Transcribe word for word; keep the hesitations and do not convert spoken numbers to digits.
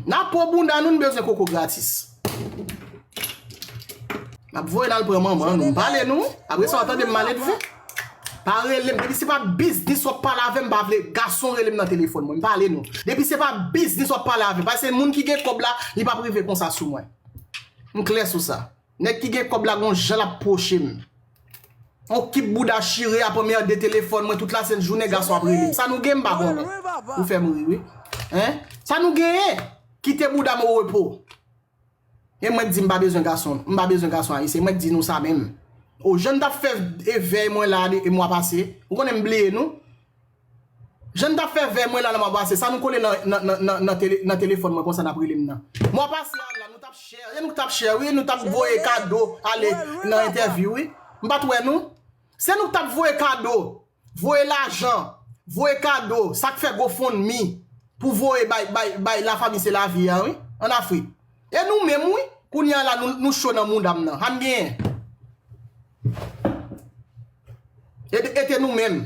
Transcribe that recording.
N a po bounda nou, n bezwen koko gratis. M ap voye n al pran manman nou. M pale nou. Apre sa, w a tande m maledve. Pa rele m. Depi se pa biznis w ap pale avè m, m pa vle gason rele m nan telefòn mwen. M pale nou. Depi se pa biznis w ap pale avè m. Paske moun ki gen kòb la, li p ap rive konsa sou mwen. M klè sou sa. Nèg ki gen kòb la gon jan l ap pwoche m. On kip bouda chire ap anmède telefòn mwen tout lasent jounen, gason ap rele m. Sa nou gen, m pa konnen. Ou fè m ri, wi. Hein? Sa nou genyen? Kite bouda m o repo. E mwen k di m pa bezwen gason, m pa bezwen gason ayisyen. Mwen k di nou sa menm. O, jan n t ap fè e vèy mwen la de mwa pase. Ou konnen m bliye nou? Jan n t ap fè vèy mwen la nan mwa pase, sa nou kole nan, nan, nan, nan, nan tele, nan telefòn mwen konsa n ap rele m nan. Mwa pase a la, nou t ap share, e nou k t ap share, wi, nou t ap voye kado ale nan entèvyou, wi. M pa t wè nou. Se nou k t ap voye kado, voye lajan, voye kado, sa k fè GoFundMe pou voye bay, bay, bay Lafanmi Se Lavi a, wi, ann Afrik. E nou menm, wi, kounye a la, nou, nou cho nan mouda m nan. Sa n genyen? E, e te nou menm.